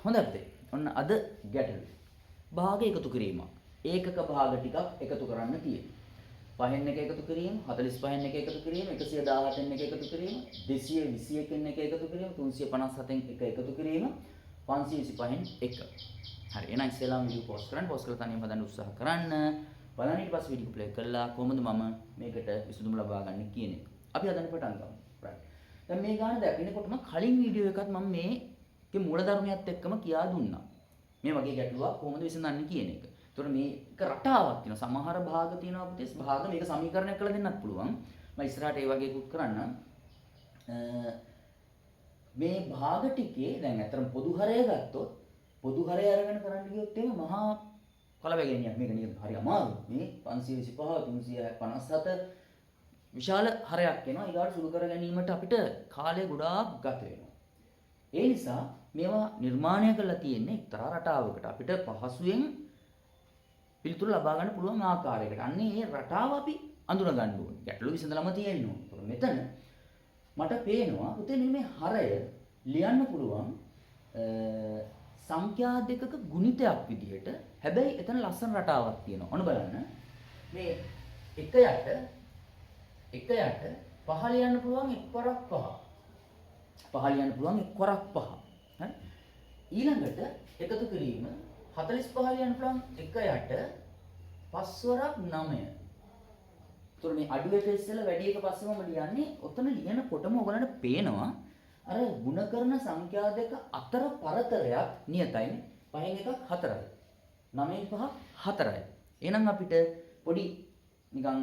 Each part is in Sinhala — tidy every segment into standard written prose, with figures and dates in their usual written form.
හොඳයි පුතේ. ඔන්න අද ගැටලුව. භාග එකතු කිරීමක්. ඒකක භාග ටිකක් එකතු කරන්න තියෙනවා. පහෙන් එක එකතු කිරීම, 45න් එක එකතු කිරීම, 117න් එක එකතු කිරීම, 221න් එක එකතු කිරීම, 357න් එක එකතු කිරීම, 525න් එක. හරි. එහෙනම් ඉස්සෙල්ලාම වීඩියෝ පෝස්ට් කරන්න, පෝස්ට් කරලා තනියම හදන්න උත්සාහ කරන්න. බලන්න ඊට පස්සේ වීඩියෝ ප්ලේ කරලා කොහොමද මම මේකට විසඳුම ලබා ගන්න කියන එක. අපි හදන්න පටන් ගමු. රයිට්. දැන් මේ ගාන දකිනකොටම කලින් වීඩියෝ එකත් මම මේකේ මූලධර්මයත් එක්කම කියා දුන්නා. මේ වගේ ගැටලුවක් කොහොමද විසඳන්නේ කියන එක. ඒතකොට මේක රටාවක් තියෙනවා. සමහර භාග තියෙනවා පුතේ. භාග මේක සමීකරණයක් කරලා දෙන්නත් පුළුවන්. මම ඉස්සරහට ඒ වගේ එකකුත් කරන්නම්. මේ භාග ටිකේ දැන් ඇත්තටම පොදු හරය ගත්තොත්, පොදු හරය අරගෙන කරන්න ගියොත් එහෙම මහා කලබගැනියක්. මේක නිකන් හරි අමාරු. මේ 525, 357 විශාල හරයක් එනවා. ඊගාට සුළු කර ගැනීමට අපිට කාලය ගොඩාක් ගත වෙනවා. ඒ නිසා මේවා නිර්මාණය කරලා තියෙන්නේ එක්තරා රටාවකට, අපිට පහසුවෙන් පිළිතුරු ලබා ගන්න පුළුවන් ආකාරයකට. අන්න ඒ රටාව අපි අඳුන ගන්න ඕනේ. ගැටලු විසඳලම තියෙන්න ඕනේ. ඒතකොට මෙතන මට පේනවා පුතේ, මෙන්න මේ හරය ලියන්න පුළුවන් සංඛ්‍යා දෙකක ගුණිතයක් විදිහට. හැබැයි එතන ලස්සන රටාවක් තියෙනවා. ඔන්න බලන්න. මේ එක යට එක යට පහ ලියන්න පුළුවන් එක් වරක් පහ. පහ ලියන්න පුළුවන් එක් වරක් පහ. හරි? ඊළඟට එකතු කිරීම 45 ලියන්න පුළුවන් එක යට පස් වරක් 9. ඒතර මේ අඩු එක ඉස්සෙල්ලා වැඩි එක පස්සේ මම ලියන්නේ. ඔතන ලියනකොටම ඔයගලන්ට පේනවා අර ගුණ කරන සංඛ්‍යා දෙක අතර පරතරයක් නියතයිනේ. පහෙන් එකක් හතරයි. නවයෙන් පහක් හතරයි. එහෙනම් අපිට පොඩි නිකන්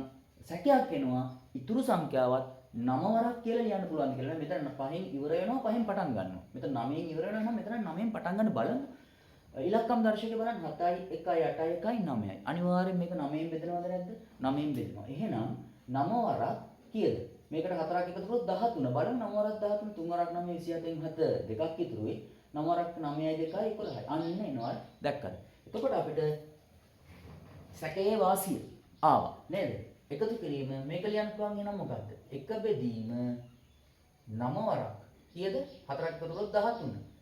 සැකයක් එනවා ඉතුරු සංඛ්‍යාවත් නව වරක් කියලා ලියන්න පුළුවන්ද කියලා. මෙතන පහෙන් ඉවර වෙනවා, පහෙන් පටන් ගන්නවා. මෙතන නවයෙන් ඉවර වෙනවා නම් මෙතන නවයෙන් පටන් ගන්න බලමු. ඉලක්කම් දර්ශකය බලන්න, 7යි 1යි 8යි 1යි 9යි. අනිවාර්යෙන් මේක 9න් බෙදනවද නැද්ද? 9න් බෙදෙනවා. එහෙනම් 9 වරක් කීයද? මේකට හතරක් එකතු කරොත් 13. බලමු 9 වරක් 13, 3 වරක් 9 27න් 7 දෙකක් ඉතුරුයි. 9 වරක් 9යි 2යි 11යි. අන්න එනවා, දැක්කද? එතකොට අපිට සැකයේ වාසිය ආවා නේද? එකතු කිරීම මේක ලියන්න පුළුවන් එහෙනම් මොකද්ද? එක බෙදීම 9 වරක් කීයද? හතරක් එකතු කරොත් 13.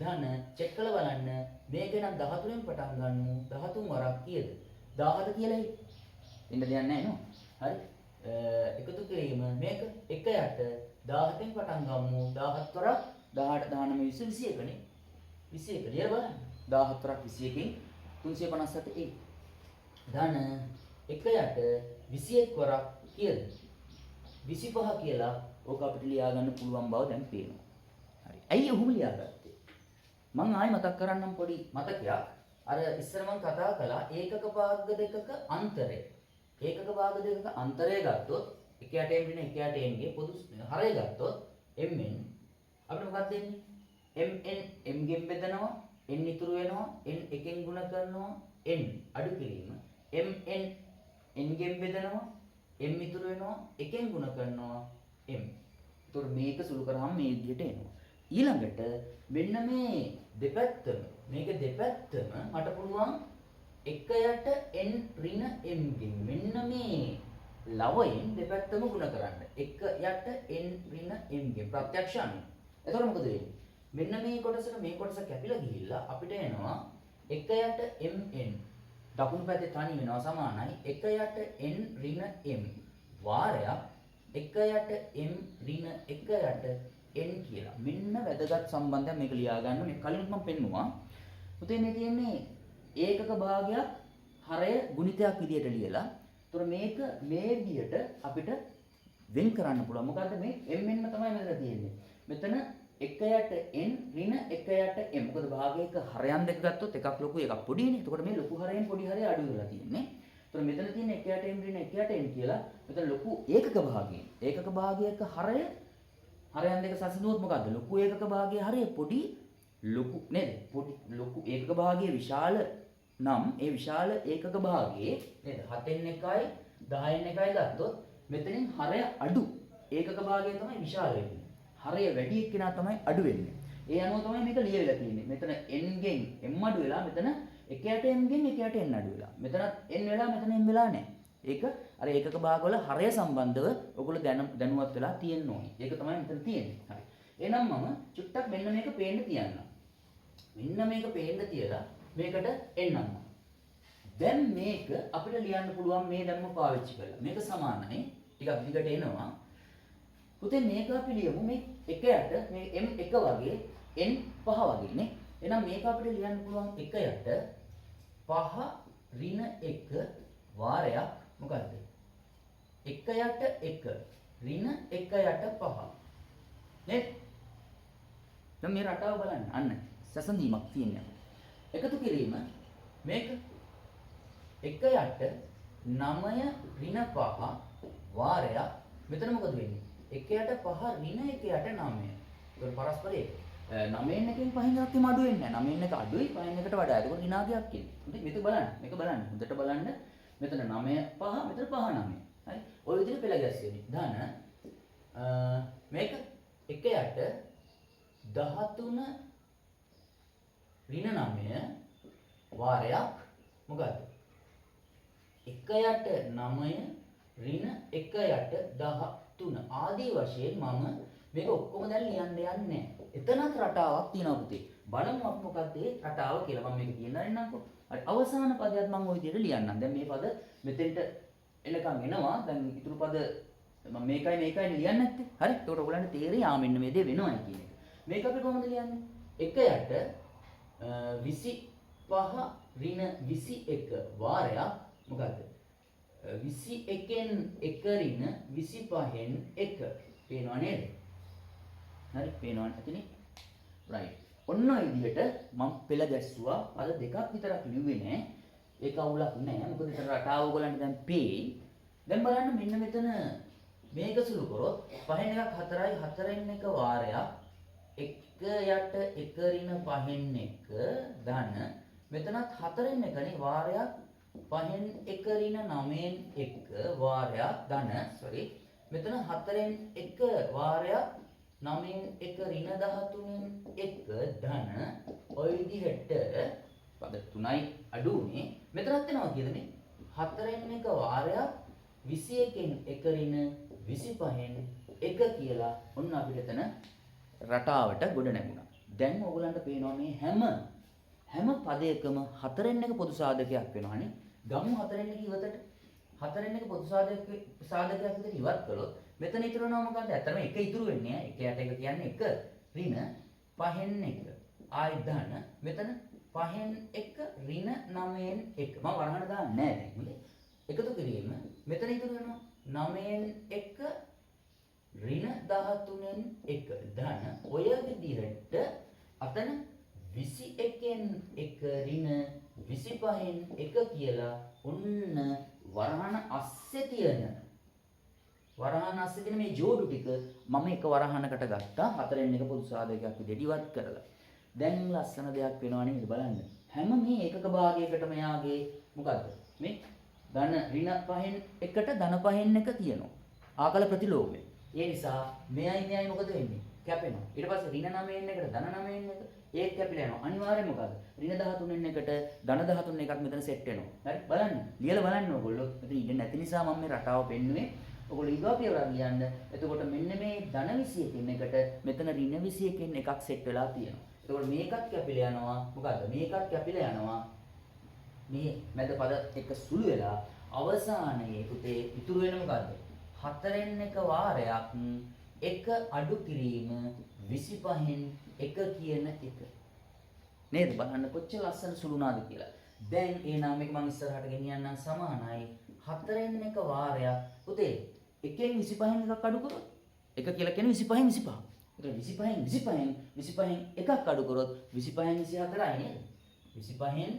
ධන චෙක් කරලා බලන්න, මේක නම් 13න් පටන් ගන්නමු. 13 වරක් කීයද? 17 කියලා එයි. එන්න දෙයක් නැහැ නෝ. හරි. එකතු කිරීම මේක එක යට 17න් පටන් ගමු. 17 වරක් 18, 19, 20, 21 නේ. 21 ලියලා බලන්න. 17 වරක් 21න් 357 එයි. ධන එක යට 21 වරක් කීයද? 25 කියලා ඕක අපිට ලියා ගන්න පුළුවන් බව දැන් පේනවා. හරි. ඇයි ඔහොම ලියාගත්තේ? මං ආයෙ මතක් කරන්නම් පොඩි මතකයක්. අර ඉස්සර මං කතා කළා ඒකක භාග දෙකක අන්තරය. ඒකක භාග දෙකක අන්තරය ගත්තොත්, එක යට m ඍණ එක යට n ගේ පොදු හරය ගත්තොත් mn අපිට මොකක්ද දෙන්නේ? Mn m ගෙන් බෙදනවා, n ඉතුරු වෙනවා, n එකෙන් ගුණ කරනවා, n අඩු කිරීම mn n ගෙන් බෙදනවා, m ඉතුරු වෙනවා, එකෙන් ගුණ කරනවා, m. ඒතකොට මේක සුළු කරාම මේ විදිහට එනවා. ඊළඟට මෙන්න මේ දෙපැත්තම, මේක දෙපැත්තම මට පුළුවන් එක යට n ඍණ m ගෙන් මෙන්න මේ ලවයෙන් දෙපැත්තම ගුණ කරන්න. එක යට n ඍණ m ගෙන් ප්‍රත්‍යක්ෂ අනුව. එතකොට මොකද වෙන්නේ? මෙන්න මේ කොටසට මේ කොටස කැපිලා ගිහිල්ලා අපිට එනවා එක යට mn දකුණු පැත්තේ තනි වෙනවා, සමානයි එක යට n ඍණ m වාරයක් එක යට m ඍණ එක යට n කියලා. මෙන්න වැදගත් සම්බන්ධයක්. මේක ලියා ගන්න. මේ කලිනුත් මම පෙන්නුවා. පුතේ, මේ තියෙන්නේ ඒකක භාගයක් හරය ගුණිතයක් විදියට ලියලා. ඒතර මේක මේ විදියට අපිට වෙන් කරන්න පුළුවන්. මොකද්ද මේ mn තමයි මෙතන තියෙන්නේ. මෙතන එක යට n ඍණ එක යට m. මොකද භාගයක හරයන් දෙක ගත්තොත් එකක් ලොකු එකක් පොඩිනේ. එතකොට මේ ලොකු හරයෙන් පොඩි හරය අඩු වෙලා තියෙන්නේ. එතකොට මෙතන තියෙන එක යට m ඍණ එක යට n කියලා මෙතන ලොකු ඒකක භාගයෙන් ඒකක භාගයක හරය හරයන් දෙක සසඳුවොත් මොකද්ද? ලොකු ඒකක භාගයේ හරය පොඩි ලොකු නේද? පොඩි ලොකු ඒකක භාගයේ විශාල නම් ඒ විශාල ඒකක භාගයේ නේද? 7න් 1යි 10න් 1යි ගත්තොත් මෙතනින් හරය අඩු ඒකක භාගය තමයි විශාල වෙන්නේ. හරය වැඩි එක්කෙනා තමයි අඩු වෙන්නේ. ඒ අනුව තමයි මේක ලියවිලා තියෙන්නේ. මෙතන n ගෙන් m අඩු වෙලා, මෙතන එක යට m ගෙන් එක යට n අඩු වෙලා. මෙතනත් n වෙලා, මෙතන m වෙලා නැහැ. ඒක අර ඒකක භාගවල හරය සම්බන්ධව ඔයගොල්ලෝ දැනුවත් වෙලා තියෙන්න ඕනේ. ඒක තමයි මෙතන තියෙන්නේ. හරි. එහෙනම් මම චුට්ටක් මෙන්න මේක පේන්න තියන්නම්. මෙන්න මේක පේන්න තියලා මේකට එන්නම්. දැන් මේක අපිට ලියන්න පුළුවන් මේ දැම්ම පාවිච්චි කරලා. මේක සමානයි. ටිකක් දිගට එනවා. පුතේ මේක අපි ලියමු මේ 1 යට මේ M1 වගේ N5 වගේ නේ. එහෙනම් මේක අපිට ලියන්න පුළුවන් 1 යට 5 ඍණ 1 වාරයක් මොකද්ද? 1 යට 1 ඍණ 1 යට 5 නේද? දැන් මේ රටාව බලන්න. අන්න සැසඳීමක් තියෙනවා. එකතු කිරීම මේක 1 යට 9 ඍණ 5 වාරයක් මෙතන මොකද වෙන්නේ? 1 යට 5 ඍණ 1 යට 9. ඒකට පරස්පර ඒක. 9න් එකෙන් පහෙන් එකක් එම අඩු වෙන්නේ නැහැ. 9න් එක අඩුයි පහෙන් එකට වඩා. ඒකට ඍණාගයක් එන්නේ. හොඳයි මේක බලන්න. මේක බලන්න. හොඳට බලන්න. මෙතන 9 5 මෙතන 5 9. හරි. ඔය විදිහට පෙළ ගැස්වෙන්නේ. ධන මේක 1 යට 13 ඍණ 9 වාරයක් මොකද්ද? 1 යට 9 ඍණ 1 යට 13 ආදී වශයෙන් මම මේක ඔක්කොම දැන් ලියන්න යන්නේ නැහැ. එතනත් රටාවක් තියෙනවා පුතේ. බලමු අපි මොකක්ද ඒ රටාව කියලා. මම මේක කියන්න අරින්නම්කෝ. හරි, අවසාන පදයක් මම ඔය විදිහට ලියන්නම්. දැන් මේ පද මෙතෙන්ට එනකන් එනවා. දැන් ඉතුරු පද මම මේකයි මේකයි ලියන්නේ නැත්තේ. හරි. එතකොට ඔයගොල්ලන්ට තේරෙයි ආ මෙන්න මේ දේ වෙනවයි කියන එක. මේක අපි කොහොමද ලියන්නේ? 1 යට 25 ඍණ 21 වාරයක් මොකද්ද? 21න් 1 ඍණ 25න් 1. පේනව නේද? හරි, පේනව නැතිනේ. රයිට්. ඔන්න ඔය විදිහට මම පෙළ ගැස්සුවා. පද දෙකක් විතරක් ලිව්වේ නෑ. ඒක අවුලක් නෑ. මොකද එතන රටාව ඔයගොල්ලන්ට දැන් පේයි. දැන් බලන්න මෙන්න මෙතන මේක සුළු කරොත් පහෙන් එකක් 4යි 4න් 1 වාරයක් 1 යට 1 ඍණ 5න් 1 ධන මෙතනත් 4න් 1 නේ වාරයක් 5න් 1 ඍණ 9න් 1 වාරයක් ධන සෝරි මෙතන 4න් 1 වාරයක් 9න් 1 ඍණ 13න් 1 ධන ඔය විදිහට පද 3යි අඩු උනේ. මෙතනත් එනවා කියද මේ 4න් 1 වාරයක් 21න් 1 ඍණ 25න් 1 කියලා ඔන්න අපිට එතන රටාවට ගොඩ නැගුණා. දැන් ඔයගොල්ලන්ට පේනවා මේ හැම හැම පදයකම 4න් 1 පොදු සාධකයක් වෙනවානේ. ගමු 4න් 1 ඉවතට. 4න් 1 පොදු සාධකයක් විතර ඉවත් කළොත් මෙතන ඉතුරු වෙනවා මොකද්ද? ඇත්තටම එක ඉතුරු වෙන්නේ නෑ. 1 යට 1 කියන්නේ 1 ඍණ 5න් 1. ආයි ධන මෙතන 5න් 1 ඍණ 9න් 1. මම වරහන දාන්නේ නෑ දැන්. හොඳේ. එකතු කිරීම මෙතන ඉතුරු වෙනවා 9න් 1 ඍණ 13න් 1 ධන ඔය විදිහට අතන 21න් 1 ඍණ 25න් 1 කියලා ඔන්න වරහන අස්සේ තියෙන වරහන අස්සේ තියෙන මේ ජෝඩු ටික මම එක වරහනකට ගත්තා. 4න් 1 පොදු සාධකයක් විදිහට ඉවත් කරලා. දැන් ලස්සන දෙයක් වෙනවා නේද බලන්න. හැම මේ ඒකක භාගයකටම යාගේ මොකද්ද? මේ ධන ඍණ 5න් 1ට ධන 5න් 1 තියෙනවා. ආකල ප්‍රතිලෝමය. ඒ නිසා මෙයයි මෙයයි මොකද වෙන්නේ? කැපෙනවා. ඊට පස්සේ ඍණ 9න් 1ට ධන 9න් 1 ඒත් කැපිලා යනවා. අනිවාර්යයෙන් මොකද්ද? ඍණ 13න් 1ට ධන 13 එකක් මෙතන සෙට් වෙනවා. හරි බලන්න. ලියලා බලන්න ඕගොල්ලෝ. මෙතන ඉඩ නැති නිසා මම මේ රටාව පෙන්නුවේ. ඔයගොල්ලෝ ඊගා පියවරක් ලියන්න. එතකොට මෙන්න මේ ධන 21න් එකට මෙතන ඍණ 21න් එකක් සෙට් වෙලා තියෙනවා. එතකොට මේකත් කැපිලා යනවා. මොකද්ද? මේකත් කැපිලා යනවා. මේ මැද පද එක සුළු වෙලා අවසානයේ පුතේ ඉතුරු වෙන මොකද්ද? 4න් 1 වාරයක් 1 අඩු කිරීම 25න් 1 කියන එක. නේද? බලන්න කොච්චර ලස්සන සුළුනාද කියලා. දැන් එහෙනම් මේක මම ඉස්සරහට ගෙනියන්නම් සමානයි 4න් 1 වාරයක් පුතේ එකෙන් 25න් එකක් අඩු කරොත් 1 කියලා කියන්නේ 25න් 25. එතකොට 25න් 25න් 25න් එකක් අඩු කරොත් 25න් 24යි නේද? 25න්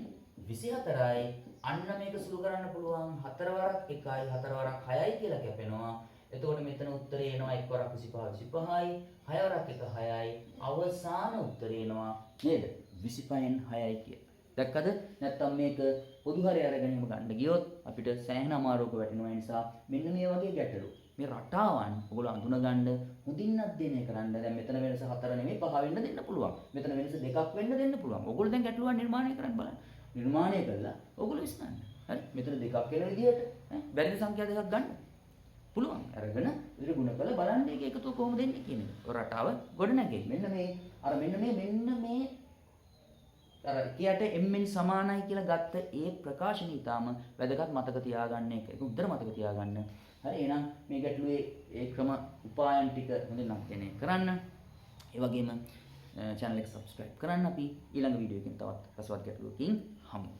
24යි. අන්න මේක සුළු කරන්න පුළුවන් 4 වරක් 1යි 4 වරක් 6යි කියලා කැපෙනවා. එතකොට මෙතන උත්තරේ එනවා 1 වරක් 25 25යි 6 වරක් 1 6යි. අවසාන උත්තරේ එනවා නේද? 25න් 6යි කියලා. දැක්කද? නැත්තම් මේක පොදු හරය අරගෙන එහෙම ගන්න ගියොත් අපිට සෑහෙන අමාරුවක වැටෙනවා. ඒ නිසා මෙන්න මේ වගේ ගැටලු මේ රටාවන් ඔයගොල්ලෝ අඳුන ගන්න හොඳින් අධ්‍යයනය කරන්න. දැන් මෙතන වෙනස 4 නෙමෙයි 5 වෙන්න දෙන්න පුළුවන්. මෙතන වෙනස 2ක් වෙන්න දෙන්න පුළුවන්. ඔයගොල්ලෝ දැන් ගැටලුවක් නිර්මාණය කරන්න බලන්න. නිර්මාණය කළා ඔයගොල්ලෝ විසඳන්න. හරි? මෙතන දෙකක් වෙන විදිහට ඈ බැරිද සංඛ්‍යා දෙකක් ගන්න? පුළුවන්. අරගෙන ඉතින් ගුණ කරලා බලන්න ඒක එකතුව කොහොමද එන්නේ කියන එක. ඔය රටාව ගොඩ නැගෙයි. මෙන්න මේ අර මෙන්න මේ මෙන්න මේ අර එක යට mn සමානයි කියලා ගත්ත ඒ ප්‍රකාශනය ඊටාම වැදගත්, මතක තියාගන්න එක. ඒක උත්තර මතක තියාගන්න. හරි, එහෙනම් මේ ගැටලුවේ ඒ ක්‍රම උපායන් ටික හොඳින් අධ්‍යයනය කරන්න. ඒ වගේම channel එක subscribe කරන්න. අපි ඊළඟ වීඩියෝ එකකින් තවත් රසවත් ගැටලුවකින් හමු.